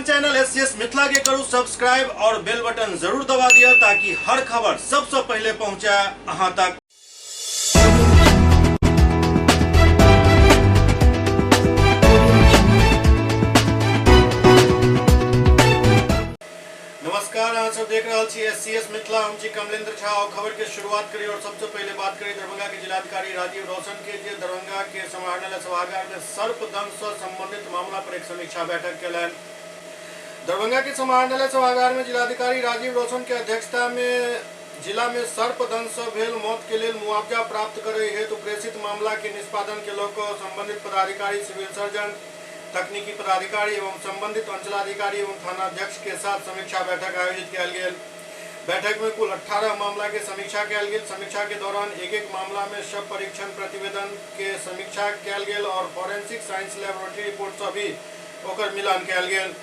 अपन channel SCS Mithila के करू सब्सक्राइब और बेल बटन जरूर दबा दिया ताकि हर खबर सबसे पहले पहुंचे अहां तक। नमस्कार, अहाँ सब देख रहल छी एससीएस मिथिला। हम छी कमलेंद्र झा और खबर के शुरुआत करी और सबसे पहले बात करी दरभंगा के जिलाधिकारी राजीव रोशन के, जे दरभंगा के समाहरणालय सभागार में सर्पदंश से संबंधित मामला पर एक समीक्षा बैठक केलनि। दरभंगा के समाहरणालय सभागार में जिलाधिकारी राजीव रोशन के अध्यक्षता में जिला में सर्पदंश से भेल मौत के लेल मुआवजा प्राप्त करे हेतु प्रेषित मामला के निष्पादन के लऽ कऽ संबंधित पदाधिकारी, सिविल सर्जन, तकनीकी पदाधिकारी एवं संबंधित अंचलाधिकारी एवं थानाध्यक्ष के साथ समीक्षा बैठक आयोजित कयल गेल। बैठक में कुल 18 मामला के समीक्षा कयल गेल। समीक्षा के दौरान एक एक मामला में शव परीक्षण प्रतिवेदन के समीक्षा कयल गेल और फॉरेंसिक साइंस लेबोरेटरी रिपोर्ट से भी ओकर मिलान कयल गेल।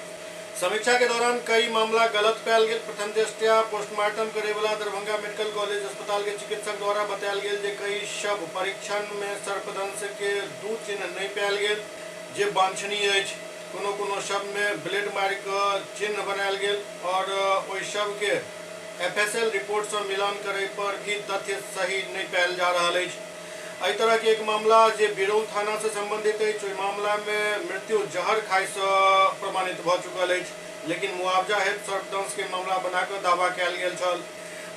समीक्षा के दौरान कई मामला गलत पायल गेल। प्रथम दृष्टया पोस्टमार्टम करे वाला दरभंगा मेडिकल कॉलेज अस्पताल के चिकित्सक द्वारा बतायल गेल जे कई शव परीक्षण में सर्पदंश के दू चिन्ह नहीं पायल गेल जे वांछनीय अछि। कोनो कोनो शव में ब्लेड मारि कऽ चिन्ह बनायल गेल और ओहि शव के एफएसएल रिपोर्ट से मिलान करे पर भी तथ्य सही नहीं पायल जा रहल अछि। एहि तरह के एक मामला जे बिरौल थाना से संबंधित अछि, ओहि मामला में मृत्यु जहर खाइ से प्रमाणित भऽ चुकल अछि, लेकिन मुआवजा हेतु सर्पदंश के मामला बना कऽ दावा कयल गेल छल।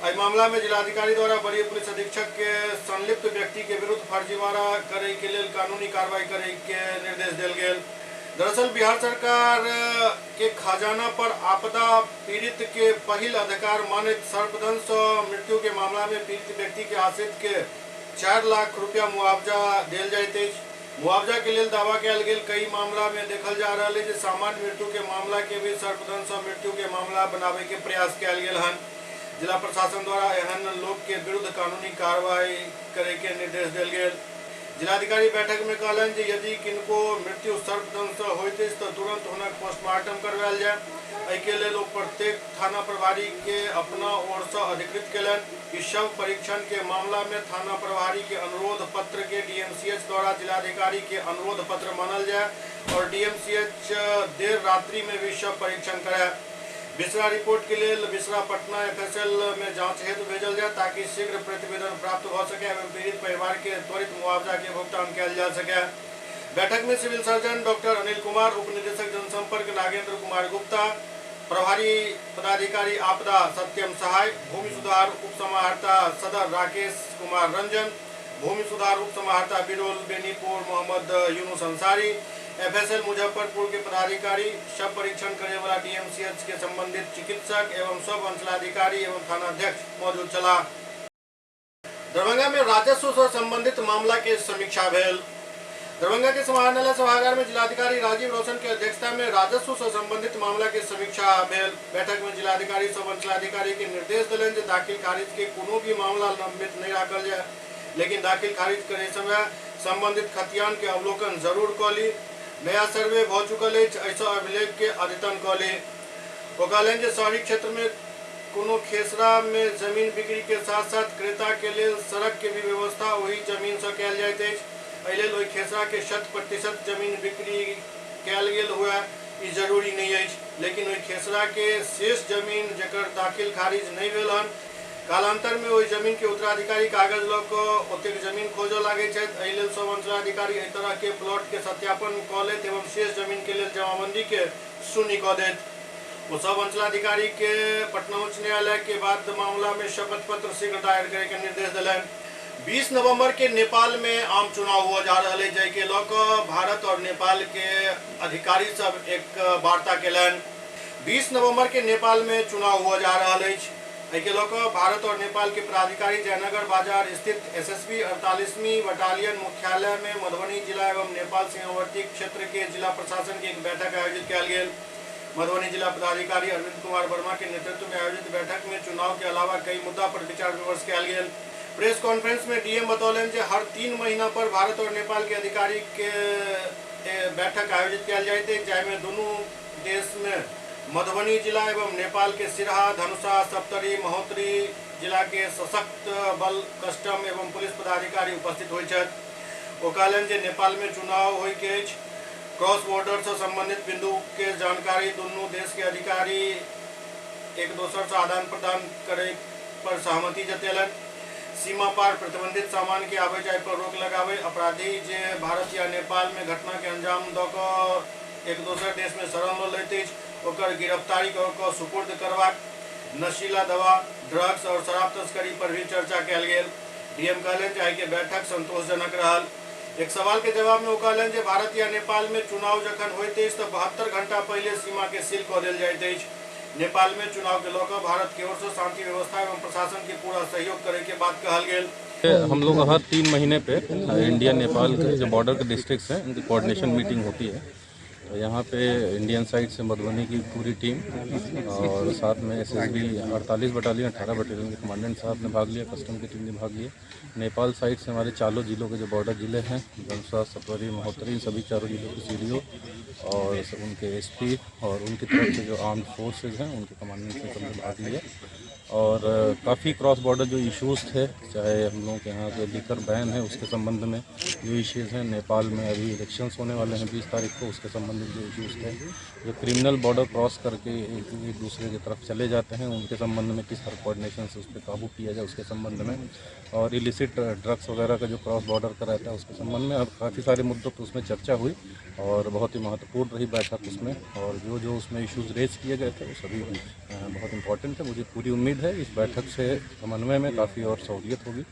एहि मामला में जिलाधिकारी द्वारा वरीय पुलिस अधीक्षक के संलिप्त व्यक्ति के विरुद्ध फर्जीवाड़ा करे के लेल कानूनी कार्रवाई करे के निर्देश देल गेल। दरअसल बिहार सरकार के खजाना पर आपदा पीड़ित के पहिल अधिकार मानैत सर्पदंश से मृत्यु के मामला में पीड़ित व्यक्ति के आश्रित के 4 लाख रुपया मुआवजा देल जाइत अछि। मुआवजा के लेल दावा कयल गेल कई मामला में देखल जा रहल अछि जे सामान्य मृत्यु के मामला के भी सर्पदंश से मृत्यु के मामला बनावे के प्रयास कयल गेल हन। जिला प्रशासन द्वारा एहन लोक के विरुद्ध कानूनी कार्रवाई करे के निर्देश देल गेल। जिलाधिकारी बैठक में कहलनि जे यदि किनको मृत्यु सर्पदंश से होइत अछि तऽ तुरंत हुनक पोस्टमार्टम करवायल जाय। एहि के लेल ओ प्रत्येक थाना प्रभारी के अपना ओर से अधिकृत केलनि कि शव परीक्षण के मामला में थाना प्रभारी के अनुरोध पत्र के डीएमसीएच द्वारा जिलाधिकारी के अनुरोध पत्र मानल जाय और डीएमसीएच देर रात्रि में भी शव परीक्षण कराय। विसरा रिपोर्ट के लेल विसरा पटना एफएसएल में जांच हेतु भेजल जाय ताकि शीघ्र प्रतिवेदन प्राप्त भऽ सके एवं पीड़ित परिवार के त्वरित मुआवजा के भुगतान कयल जा सके। बैठक में civil surgeon doctor Anil Kumar, उप निदेशक जनसंपर्क नागेंद्र कुमार गुप्ता, प्रभारी पदाधिकारी आपदा सत्यम सहाय, भूमि सुधार उप समाहर्ता सदर राकेश कुमार रंजन, भूमि सुधार उप समाहर्ता बिरोल बेनीपुर मोहम्मद यूनुस अंसारी, एफएसएल मुजफ्फरपुर के पदाधिकारी, शव परीक्षण करे वाला डीएमसीएच के संबंधित चिकित्सक एवं सब अंचलाधिकारी एवं थानाध्यक्ष मौजूद छलाह। दरभंगा में राजस्व से संबंधित मामला के समीक्षा भेल। दरभंगा के समाहरणालय सभागार में जिलाधिकारी राजीव रोशन के अध्यक्षता में राजस्व से संबंधित मामला के समीक्षा भेल। बैठक में जिलाधिकारी सब अंचलाधिकारी के निर्देश देलनि जे दाखिल खारिज के कोनो भी मामला लंबित नहीं राखल जाय, लेकिन दाखिल खारिज करे समय संबंधित खतियान के अवलोकन जरूर कऽ ली। नया सर्वे भऽ चुकल अछि, एहिसँ अभिलेख के अद्यतन कऽ ली। ओ कहलनि जे शहरी क्षेत्र में कोनो खेसरा में जमीन बिक्री के साथ साथ क्रेता के लेल सड़क के भी व्यवस्था ओहि जमीन से कयल जाइत अछि। एहि लेल ओहि खेसरा के 100% जमीन बिक्री कयल गेल हुए ई जरूरी नहीं अछि, लेकिन ओहि खेसरा के शेष जमीन जकर दाखिल खारिज नहीं भेल हन, कालांतर में ओहि जमीन के उत्तराधिकारी कागज लऽ कऽ ओतेक जमीन खोजऽ लागै छथि। एहि लेल सब अंचलाधिकारी एहि तरह के प्लॉट के सत्यापन कऽ लेत एवं शेष जमीन के लेल जमाबंदी के शून्य कऽ देत। ओ सब अंचलाधिकारी के पटना उच्च न्यायालय के बाद मामला में शपथ पत्र शीघ्र दायर करे के निर्देश देलनि। 20 नवंबर के नेपाल में आम चुनाव हुआ जा रहल है, जाहि के लऽ कऽ भारत और नेपाल के अधिकारी सब एक वार्ता केलनि। 20 नवंबर के नेपाल में चुनाव हुआ जा रहल अछि। एहि के लऽ कऽ भारत और नेपाल के पदाधिकारी जयनगर बाजार स्थित एसएसबी 48वीं बटालियन मुख्यालय में मधुबनी जिला एवं नेपाल सीमावर्ती क्षेत्र के जिला प्रशासन के एक बैठक आयोजित कयल गेल। मधुबनी जिला पदाधिकारी अरविंद कुमार वर्मा के नेतृत्व में आयोजित बैठक में चुनाव के अलावा कई मुद्दा पर विचार विमर्श कयल गेल। प्रेस कॉन्फ्रेंस में डीएम बतौलनि जे हर 3 महीना पर भारत और नेपाल के अधिकारी के बैठक आयोजित कयल जाइत अछि, जाहि में दुनू देश में मधुबनी जिला एवं नेपाल के सिरहा, धनुषा, सप्तरी, महोत्तरी जिला के सशक्त बल, कस्टम एवं पुलिस पदाधिकारी उपस्थित होइत छथि। ओ कहलनि जे नेपाल में चुनाव होइके अछि, क्रॉस बॉर्डर से संबंधित बिंदु के जानकारी दुनू देश के अधिकारी एक दोसर से आदान प्रदान करे पर सहमति जतेलनि। सीमा पार प्रतिबंधित सामान के आवे जाय पर रोक लगावे, अपराधी जे भारत या नेपाल में घटना के अंजाम दऽ कऽ एक दोसर देश में शरण लऽ लैत अछि ओकर गिरफ्तारी कऽ कऽ सुपुर्द करबाक, नशीला दवा, ड्रग्स और शराब तस्करी पर भी चर्चा कयल गेल। डीएम कहलनि जे आइ के बैठक संतोषजनक रहल। एक सवाल के जवाब में ओ कहलनि जे भारत या नेपाल में चुनाव जखन होइत अछि तऽ 72 घंटा पहिले सीमा के सील कऽ देल जाइत अछि। नेपाल में चुनाव के लऽ कऽ भारत के ओर से शांति व्यवस्था एवं प्रशासन के पूरा सहयोग करे के बात कहल गेल। हम लोग हर 3 महीने पे इंडिया नेपाल के जो बॉर्डर के डिस्ट्रिक्ट्स हैं उनकी कोऑर्डिनेशन मीटिंग होती है। तो यहाँ पे इंडियन साइड से मधुबनी की पूरी टीम और साथ में एसएसबी 48 बटालियन 18 बटालियन के कमांडेंट साहब ने भाग लिया, कस्टम की टीम ने भाग लिया। नेपाल साइड से हमारे चारों जिलों के जो बॉर्डर जिले हैं धनुषा, सतवरी, महोत्तरी, इन सभी चारों जिलों के सीडीओ और उनके एसपी और उनकी तरफ से जो आर्म्ड फोर्सेज हैं उनके कमांडेंट ने सबने भाग लिया। और काफ़ी क्रॉस बॉर्डर जो इश्यूज़ थे, चाहे हम लोगों के यहाँ जो लिकर बैन है उसके संबंध में जो इश्यूज़ हैं, नेपाल में अभी इलेक्शंस होने वाले हैं 20 तारीख को, उसके संबंधित जो इश्यूज़ थे, जो क्रिमिनल बॉर्डर क्रॉस करके एक दूसरे की तरफ चले जाते हैं उनके संबंध में किस तरह कोऑर्डिनेशन से उस पर काबू किया जाए उसके संबंध में, और इलिसिट ड्रग्स वगैरह का जो क्रॉस बॉर्डर का रहता है उसके संबंध में, अब काफ़ी सारे मुद्दों पर उसमें चर्चा हुई और बहुत ही महत्वपूर्ण रही बैठक उसमें। और जो जो उसमें इश्यूज़ रेज किए गए थे वो सभी बहुत इंपॉर्टेंट है। मुझे पूरी उम्मीद है इस बैठक से समन्वय में काफ़ी और सहूलियत होगी।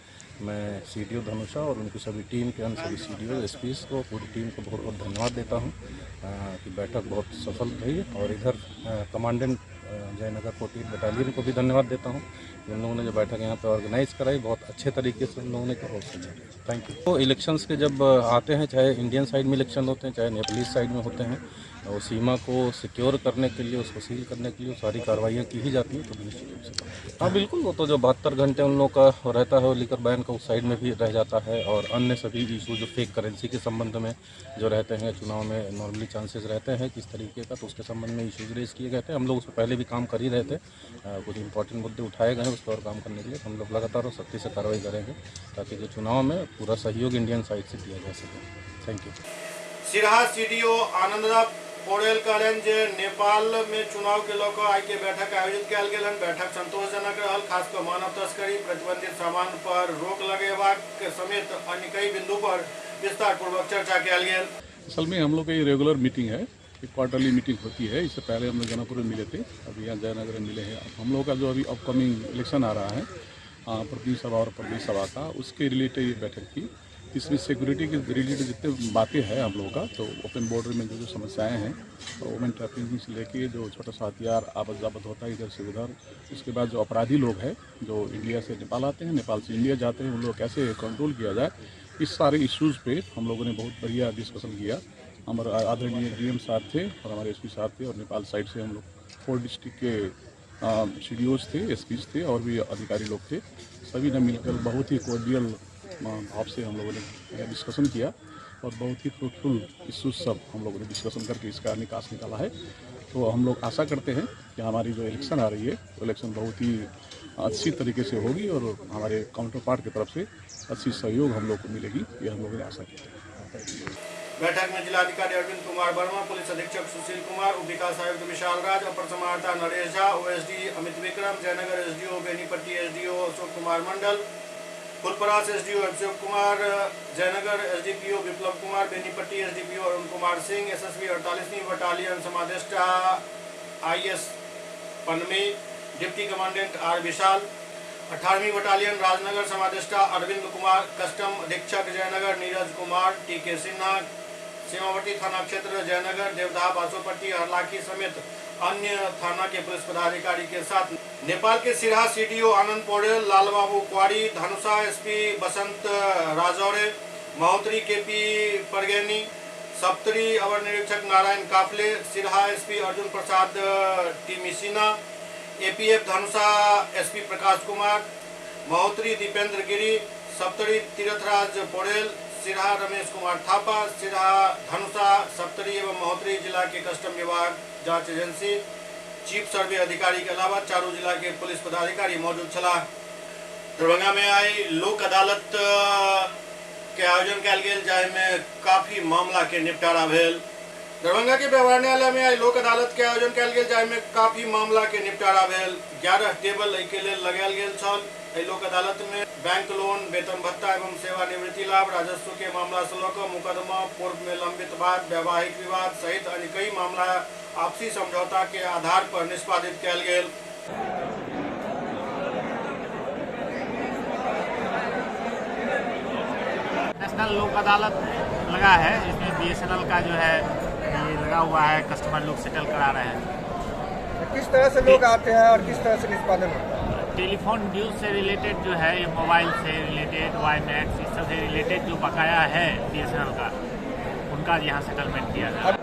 मैं सीडीओ धनुषा और उनकी सभी टीम के अन्य सभी सीडीओ एसपीज़ को, पूरी टीम को बहुत बहुत धन्यवाद देता हूँ कि बैठक बहुत सफल रही। और इधर कमांडेंट जयनगर 48 बटालियन को भी धन्यवाद देता हूँ कि उन लोगों ने जो बैठक यहाँ पे ऑर्गेनाइज कराई बहुत अच्छे तरीके से उन लोगों ने करा। Thank you. तो इलेक्शंस के जब आते हैं, चाहे इंडियन साइड में इलेक्शन होते हैं चाहे नेपालीज साइड में होते हैं, और सीमा को सिक्योर करने के लिए, उसको सील करने के लिए सारी कार्रवाइयाँ की ही जाती हैं। तो निश्चित रूप से हाँ बिल्कुल, वो तो जो 72 घंटे उन लोगों का रहता है वो लिकर बैन का उस साइड में भी रह जाता है। और अन्य सभी इशू जो फेक करेंसी के संबंध में जो रहते हैं, चुनाव में नॉर्मली चांसेस रहते हैं किस तरीके का, तो उसके संबंध में इशूज़ रेज किए गए थे। हम लोग उस पर पहले भी काम कर ही रहे थे, कुछ इंपॉर्टेंट मुद्दे उठाए गए हैं उस पर और काम करने के लिए हम लोग लगातार और सख्ती से कार्रवाई करेंगे ताकि जो चुनाव में पूरा सहयोग इंडियन साइड से दिया जा सके। Thank you. Siraha CDO Ananda Paudel कहलनि जे नेपाल में चुनाव के लऽ कऽ आइ के बैठक आयोजित कयल गेल हन। बैठक संतोषजनक रहल। खास कऽ मानव तस्करी, प्रतिबंधित सामान पर रोक लगेबाक समेत अन्य कई बिंदु पर विस्तार पूर्वक चर्चा कयल गेल। असल में हम लोग का ये रेगुलर मीटिंग है, एक क्वार्टरली मीटिंग होती है। इससे पहले हम लोग जनकपुर में मिले थे, अभी यहाँ जयनगर में मिले हैं। हम लोगों का जो अभी अपकमिंग इलेक्शन आ रहा है प्रतिनिधि सभा और प्रदेश सभा का, उसके रिलेटेड ये बैठक थी। इसमें सिक्योरिटी के रिलेटेड जितने बातें हैं हम लोगों का, तो ओपन बॉर्डर में जो जो समस्याएं हैं, वुमेन ट्रैफिकिंग से लेके जो छोटा सा हथियार आवत जावत होता है इधर से उधर, उसके बाद जो अपराधी लोग हैं जो इंडिया से नेपाल आते हैं, नेपाल से इंडिया जाते हैं, उन लोग कैसे कंट्रोल किया जाए, इस सारे इश्यूज़ पे हम लोगों ने बहुत बढ़िया डिस्कशन किया। हमारे आदरणीय डीएम साहब थे और हमारे एसपी साहब थे, और नेपाल साइड से हम लोग 4 डिस्ट्रिक्ट के सीडीओज थे, एसपीज थे और भी अधिकारी लोग थे। सभी ने मिलकर बहुत ही कोर्डियल भाव से हम लोगों ने डिस्कशन किया और बहुत ही फ्रूटफुल इश्यूज सब हम लोगों ने डिस्कशन करके इसका निकास निकाला है। तो हम लोग आशा करते हैं कि हमारी जो इलेक्शन आ रही है वो इलेक्शन बहुत ही अच्छी तरीके से होगी और हमारे काउंटर पार्ट की तरफ से अच्छी सहयोग हम लोग को मिलेगी, ये हम लोगों ने आशा की है। बैठक में जिलाधिकारी अरविंद कुमार वर्मा, पुलिस अधीक्षक सुशील कुमार, उप विकास आयुक्त विशाल राज, अपर समाहर्ता Naresh Jha, OSD Amit Vikram, Jaynagar SDO, Benipatti SDO Ashok Kumar Mandal, Phulparas SDO Abhishek Kumar, Jaynagar SDPO Biplab Kumar, Benipatti SDPO Arun Kumar Singh, SSB 48वीं बटालियन समादेष्टा IS Panme, deputy commandant R Vishal, 18वीं battalion Rajnagar समादेष्टा Arvind Kumar, custom अधीक्षक जयनगर नीरज कुमार, टीके सिन्हा, सीमावर्ती थाना क्षेत्र जयनगर, देवदाहा, बासोपट्टी, हरलाखी समेत अन्य थाना के पुलिस पदाधिकारी के साथ नेपाल के सिरहा सीडीओ आनंद पौडेल, लालबाबू क्वारी, धनुषा एसपी बसंत राजौरे, महोत्तरी केपी परगैनी, सप्तरी अवर निरीक्षक नारायण काफले, Siraha SP Arjun Prasad Timilsina, APF Dhanusha SP Prakash Kumar, Mahottari Dipendra Giri, Saptari Tirath Raj Paudel, Siraha Ramesh Kumar Thapa, Siraha, Dhanusha, Saptari एवं महोत्तरी जिला के कस्टम विभाग जांच एजेंसी चीफ सर्वे अधिकारी के अलावा चारों जिला के पुलिस पदाधिकारी मौजूद छलाह। दरभंगा में आई लोक अदालत के आयोजन कयल गेल, जाहिमे काफी मामला के निपटारा भेल। दरभंगा के व्यवहार न्यायालय में आई लोक अदालत के आयोजन कयल गेल, जाहि में काफी मामला के निपटारा भेल। 11 टेबल एहि के लेल लगायल गेल छल। एहि लोक अदालत में बैंक लोन, वेतन भत्ता एवं सेवानिवृत्ति लाभ, राजस्व के मामला से लऽ कऽ मुकदमा, पूर्व में लंबित वाद, वैवाहिक विवाद सहित अन्य कई मामला आपसी समझौता के आधार पर निष्पादित कयल गेल। नेशनल लोक अदालत लगा है, इसमें बीएसएनएल का जो है ये लगा हुआ है, कस्टमर लोग सेटल करा रहे हैं। किस तरह से लोग आते हैं और किस तरह से निष्पादन होता है? टेलीफोन ड्यूज से रिलेटेड जो है, ये मोबाइल से रिलेटेड, वाईमैक्स, इस सब से रिलेटेड जो बकाया है बीएसएनएल का, उनका यहाँ सेटलमेंट किया जा रहा है।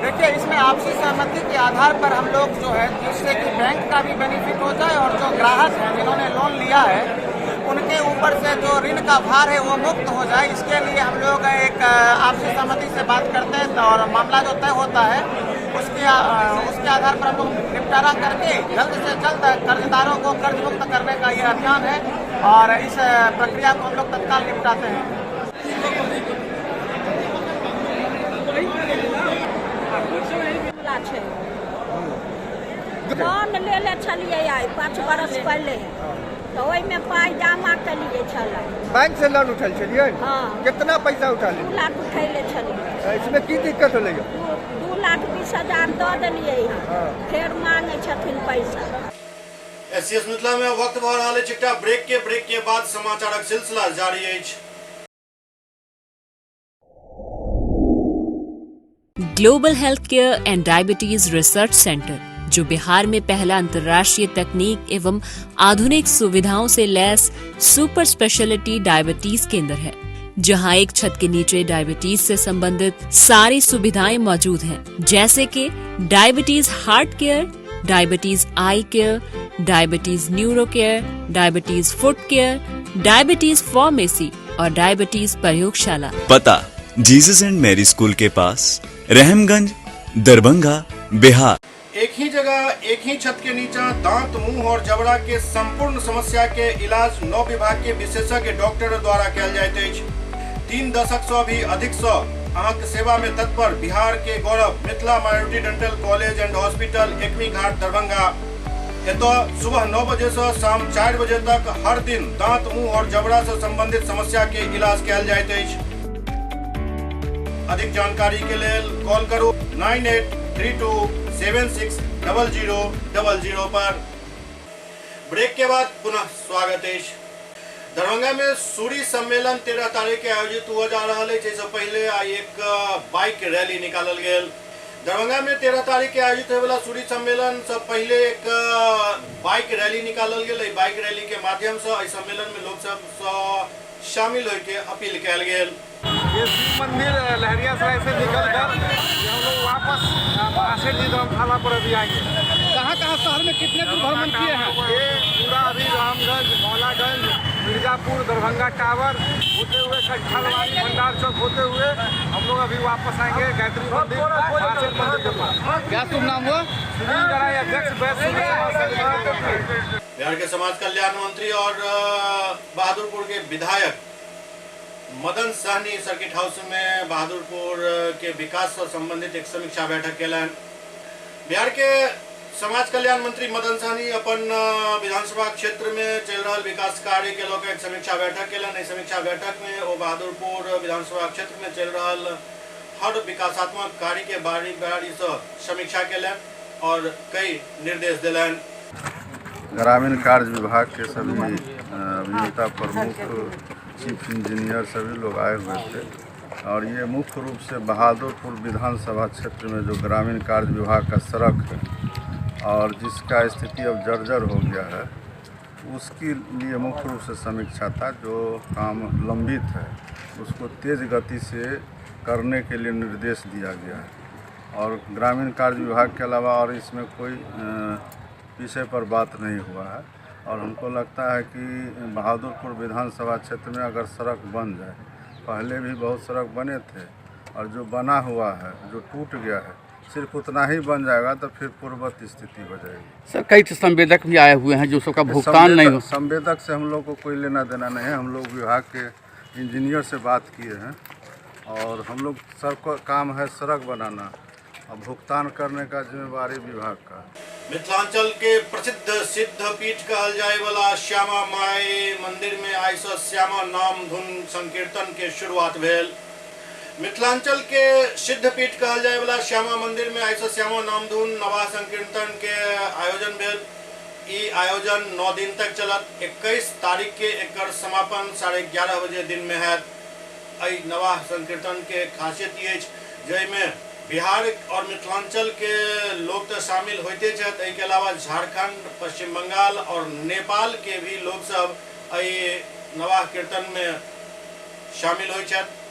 देखिए, इसमें आपसी सहमति के आधार पर हम लोग जो है, जिससे कि बैंक का भी बेनिफिट हो जाए और जो ग्राहक हैं जिन्होंने लोन लिया है उनके ऊपर से जो ऋण का भार है वो मुक्त हो जाए, इसके लिए हम लोग एक आपसी सहमति से बात करते हैं और मामला जो तय होता है उसके आधार पर हम लोग निपटारा करके जल्द से जल्द कर्जदारों को कर्ज मुक्त करने का ये अभियान है और इस प्रक्रिया को हम लोग तत्काल निपटाते हैं। लोन लेले छलियै आइ 5 बरस पहिले, तो ओहिमे पाइ जमा केलियै छलै। बैंक से लोन उठल छलियै? हाँ। कितना पैसा उठा 2 लाख उठैले छलियै। इसमें की दिक्कत होलै? 2,20,000 दऽ देलियै हँ, फेर मांगै छथिन पैसा। एससीएस मिथिला में वक्त भऽ रहल अछि एकटा ब्रेक के। ब्रेक के बाद समाचारक सिलसिला जारी अछि। Global health care and diabetes research centre, जो बिहार में पहला अंतर्राष्ट्रीय तकनीक एवं आधुनिक सुविधाओं से लैस सुपर स्पेशलिटी डायबिटीज केंद्र है, जहां एक छत के नीचे डायबिटीज से संबंधित सारी सुविधाएं मौजूद हैं, जैसे कि diabetes heart care, diabetes eye care, diabetes neuro care, diabetes foot care, diabetes pharmacy और डायबिटीज प्रयोगशाला। पता जीसस एंड मैरी स्कूल के पास, रहमगंज, दरभंगा, बिहार। एक ही जगह एक ही छत के नीचा दांत, मुंह और जबड़ा के संपूर्ण समस्या के इलाज 9 विभाग के विशेषज्ञ डॉक्टर द्वारा कयल जाइत अछि। 3 दशक से भी अधिक से अहाँके सेवा में तत्पर बिहार के गौरव Mithila minority dental college and hospital, Ekmi Ghat, Darbhanga. एतऽ सुबह 9 बजे से शाम 4 बजे तक हर दिन दांत, मुंह और जबड़ा से संबंधित समस्या के इलाज कयल जाइत अछि। अधिक जानकारी के लेल कॉल करू 983276 0000 पर। ब्रेक के बाद पुनः स्वागत अछि। दरभंगा में सूरी सम्मेलन 13 तारीख के आयोजित हुआ जा रहा है। एहिसँ पहिले आइ एक बाइक रैली निकालल गेल। दरभंगा में 13 तारीख के आयोजित होय वाला सूरी सम्मेलन से पहिले एक बाइक रैली निकालल गेल। एहि बाइक रैली के माध्यम से एहि सम्मेलन में लोक सब शामिल होय के अपील कयल गेल। ये शिव मंदिर लहरियासराय से निकल कर हम लोग वापस जी धर्मशाला पर अभी आएंगे। कहाँ कहाँ शहर में कितने दूर भ्रमण किए हैं? ये पूरा अभी रामगंज, मौलागंज, मिर्जापुर, दरभंगा टावर होते हुए, कटहलवाड़ी, भंडार चौक होते हुए हम लोग अभी वापस आएंगे गायत्री मंदिर, मंदिर के पास। क्या शुभ नाम हुआ? सुनील गराई, अध्यक्ष वैश्य समाज। बिहार के समाज कल्याण मंत्री और बहादुरपुर के विधायक मदन सहनी सर्किट हाउस में बहादुरपुर के विकास से संबंधित एक समीक्षा बैठक केलनि। बिहार के समाज कल्याण मंत्री मदन सहनी अपन विधानसभा क्षेत्र में चल रहा विकास कार्य के लऽ कऽ एक समीक्षा बैठक केलनि। एहि समीक्षा बैठक में ओ बहादुरपुर विधानसभा क्षेत्र में चल रहा हर विकासात्मक कार्य के बारी बारी से समीक्षा केलनि और कई निर्देश दिलनि। ग्रामीण कार्य विभाग के सभी अभियंता प्रमुख, चीफ इंजीनियर सभी लोग आए हुए थे और ये मुख्य रूप से बहादुरपुर विधानसभा क्षेत्र में जो ग्रामीण कार्य विभाग का सड़क है और जिसका स्थिति अब जर्जर हो गया है, उसके लिए मुख्य रूप से समीक्षा था। जो काम लंबित है उसको तेज़ गति से करने के लिए निर्देश दिया गया है और ग्रामीण कार्य विभाग के अलावा और इसमें कोई विषय पर बात नहीं हुआ है। और हमको लगता है कि बहादुरपुर विधानसभा क्षेत्र में अगर सड़क बन जाए, पहले भी बहुत सड़क बने थे और जो बना हुआ है, जो टूट गया है, सिर्फ उतना ही बन जाएगा तो फिर पूर्ववत स्थिति हो जाएगी। सर, कई संवेदक भी आए हुए हैं जो सबका भुगतान नहीं हो। संवेदक से हम लोग को कोई लेना देना नहीं है। हम लोग विभाग के इंजीनियर से बात किए हैं और हम लोग सर का काम है सड़क बनाना और भुगतान करने का जिम्मेवारी विभाग का। मिथिलांचल के प्रसिद्ध सिद्ध पीठ कहल जाए वाला श्यामा माई मंदिर में आइ से श्यामा नाम धुन संकीर्तन के शुरुआत भेल। मिथिलांचल के सिद्ध पीठ कहल जाए वाला श्यामा मंदिर में आइ से श्यामा नाम धुन नवाह संकीर्तन के आयोजन भेल। ई आयोजन 9 दिन तक चलत। 21 तारीख के एकर समापन 11:30 बजे दिन में हैत। एहि नवाह संकीर्तन के खासियत ई अछि जाहिमे बिहार और मिथिलांचल के लोग तो शामिल होते छथि, एहिके अलावा झारखंड, पश्चिम बंगाल और नेपाल के भी लोग सब एहि नवाह कीर्तन में शामिल होइ छथि।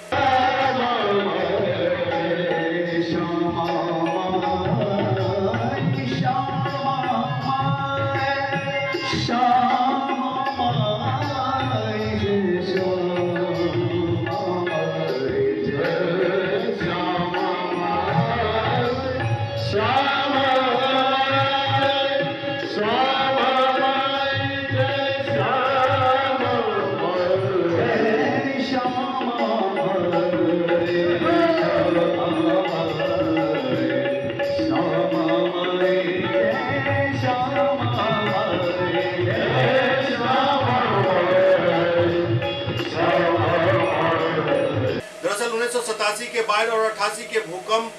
दरअसल 1987 के बाढ़ि और 88 के भूकंप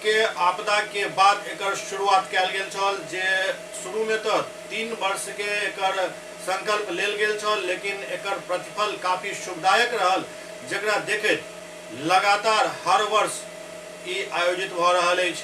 के आपदा के बाद एकर शुरुआत कयल गेल छल, जे शुरू में तो 3 वर्ष के एकर संकल्प लेल गेल छल, लेकिन एकर प्रतिफल काफी शुभदायक रहल, जकरा देखैत लगातार हर वर्ष ई आयोजित भऽ रहल अछि।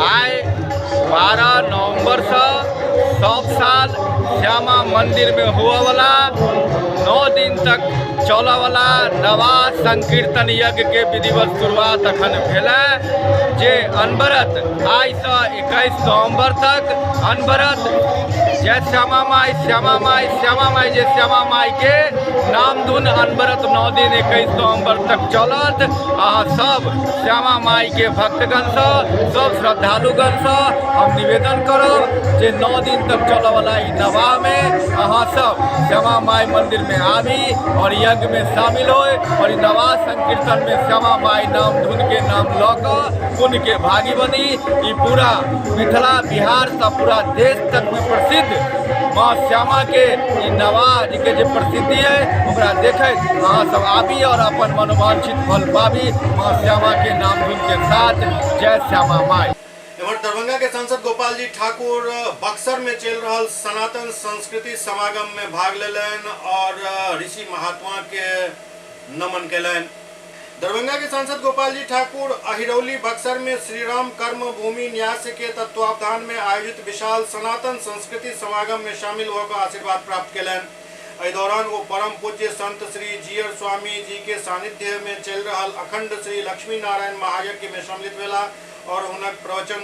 आइ 12 नवंबर से सब साल श्यामा मंदिर में हुआ वाला 9 दिन तक चलऽ वाला नवाह संकीर्तन यज्ञ के विधिवत शुरुआत अखन भेलै, जे अनवरत आइ से 21 नवंबर तक अनवरत जय श्यामा माई, श्यामा माई, श्यामा माई, जय श्यामा माई के नाम धुन अनवरत 9 दिन 21 नवंबर तक चलत। अहाँ सब श्यामा माई के भक्तगणसँ, सब श्रद्धालुगणसँ हम निवेदन करब जे 9 दिन तक चलऽवला ई नवाह में अहाँ सब श्यामा माई मंदिर में आबी और यज्ञ में शामिल होय और ई नवाह संकीर्तन में श्यामा माई नाम धुन के नाम लऽ कऽ पुण्य के भागी बनी। ई पूरा मिथिला बिहार से पूरा देश तक में प्रसिद्ध माँ श्यामा के ई नवाह के जे प्रसिद्धि है ओकरा देखैत अहाँ सब आबी और अपन मनोवांछित फल पाबी माँ श्यामा के नाम धुन के साथ। जय श्यामा माई। एम्हर दरभंगा के सांसद गोपाल जी ठाकुर बक्सर में चल रहा सनातन संस्कृति समागम में भाग लेलनि और ऋषि महात्मा के नमन केलनि। दरभंगा के सांसद गोपाल जी ठाकुर अहिरौली बक्सर में श्री राम कर्म भूमि न्यास के तत्वावधान में आयोजित विशाल सनातन संस्कृति समागम में शामिल होकर आशीर्वाद प्राप्त केलनि। एहि दौरान वो परम पूज्य संत श्री जीयर स्वामी जी के सानिध्य में चल रहा अखंड श्री लक्ष्मी नारायण महायज्ञ में सम्मिलित भेला और हुनक प्रवचन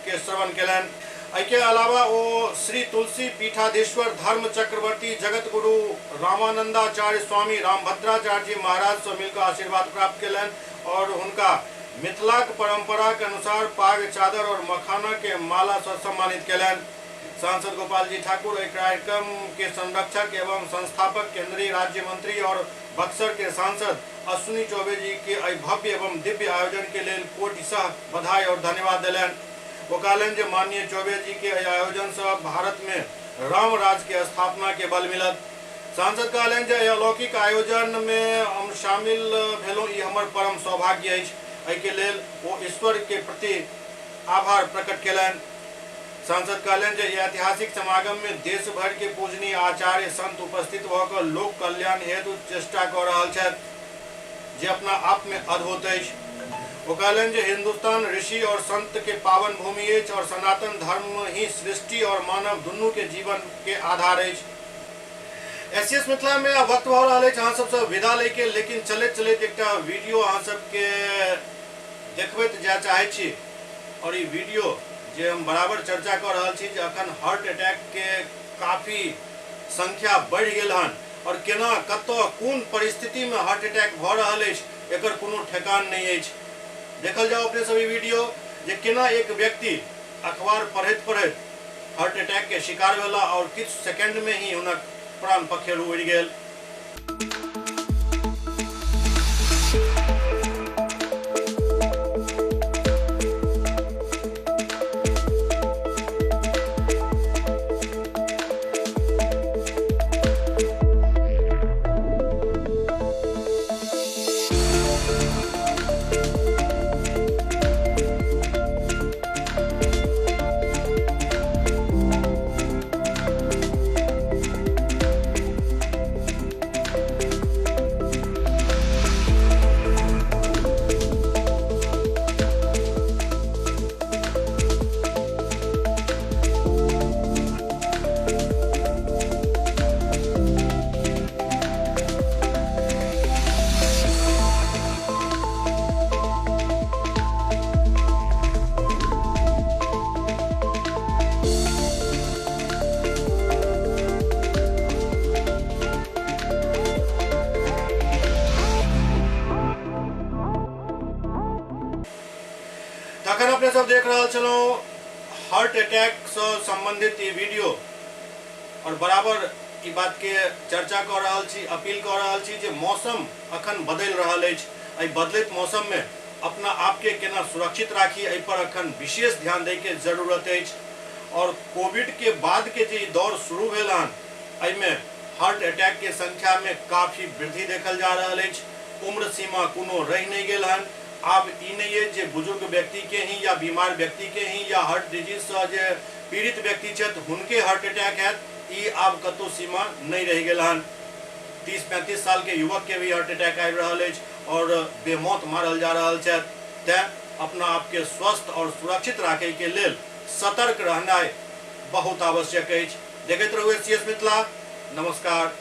के श्रवण केलनि। एहिके अलावा वो श्री तुलसी पीठाधीश्वर धर्म चक्रवर्ती जगत गुरु रामानंदाचार्य स्वामी रामभद्राचार्य जी महाराज से मिलकर आशीर्वाद प्राप्त केलनि और हुनका मिथिलाक परंपरा के अनुसार पाग चादर और मखाना के माला से सम्मानित केलनि। सांसद गोपाल जी ठाकुर एक कार्यक्रम के संरक्षक एवं संस्थापक केंद्रीय राज्य मंत्री और बक्सर के सांसद अश्विनी चौबे जी के एहि भव्य एवं दिव्य आयोजन के लेल कोटिशः बधाई और धन्यवाद देलनि। वो कहलनि जे माननीय चौबे जी के एहि आयोजन से भारत में राम राज के स्थापना के बल मिलत। सांसद कहलनि जे एहि अलौकिक आयोजन में हम शामिल भेलहुँ, ई हमर परम सौभाग्य अछि। एहिके लेल ओ ईश्वर के प्रति आभार प्रकट केलनि। सांसद कहलनि जे ऐतिहासिक समागम में देश भर के पूजनीय आचार्य संत उपस्थित भऽ कऽ लोक कल्याण हेतु चेष्टा कऽ रहल छथि, जे अपना आप में अद्भुत अछि। ओ कहलनि जे हिंदुस्तान ऋषि और संत के पावन भूमि अछि और सनातन धर्म ही सृष्टि और मानव दुनू के जीवन के आधार अछि। एससीएस मिथिला में आब वक्त भऽ रहल अछि अहाँ सबसँ विदा लैके, लेकिन चलैत चलैत एकटा वीडियो अहाँ सबके देखबैत जाय चाहै छी। और ई वीडियो जे हम बराबर चर्चा कऽ रहल छी जे अखन हार्ट अटैक के काफी संख्या बढ़ि गेल हन और केना कतऽ कोन परिस्थिति में हार्ट अटैक भऽ रहल अछि एकर कोनो ठेकान नहि अछि। देखल जाओ अपने सब ई वीडियो जे केना एक व्यक्ति अखबार पढ़ैत पढ़ैत हार्ट अटैक के शिकार भेला और किछु सेकेंड में ही हुनक प्राण पखेरु उड़ि गेल। तखन अपने सब देख रहल छलहुँ हार्ट अटैक से संबंधित ई वीडियो और बराबर ई बात के चर्चा कऽ रहल छी, अपील कऽ रहल छी जे मौसम अखन बदलि रहल अछि। एहि बदलैत मौसम में अपना आप के केना सुरक्षित राखी एहि पर अखन विशेष ध्यान दै के जरूरत अछि। और कोविड के बाद के जे दौर शुरू भेल हन एहिमे हार्ट अटैक के संख्या में काफी वृद्धि देखल जा रहल अछि। उम्र सीमा कोनो रहि नहीं गेल हन। आब ई नहीं है जे बुजुर्ग व्यक्ति के ही या बीमार व्यक्ति के ही या हार्ट डिजीज से जे पीड़ित व्यक्ति छथि हुनके हार्ट अटैक हैत, ई आब कतौ सीमा नहीं रहि गेल हन। 30-35 साल के युवक के भी हार्ट अटैक आबि रहल अछि और बेमौत मारल जा रहल छथि। तैं अपना आपके स्वस्थ और सुरक्षित राखै के लेल सतर्क रहनाइ बहुत आवश्यक अछि। देखैत रहू एससीएस मिथिला। नमस्कार।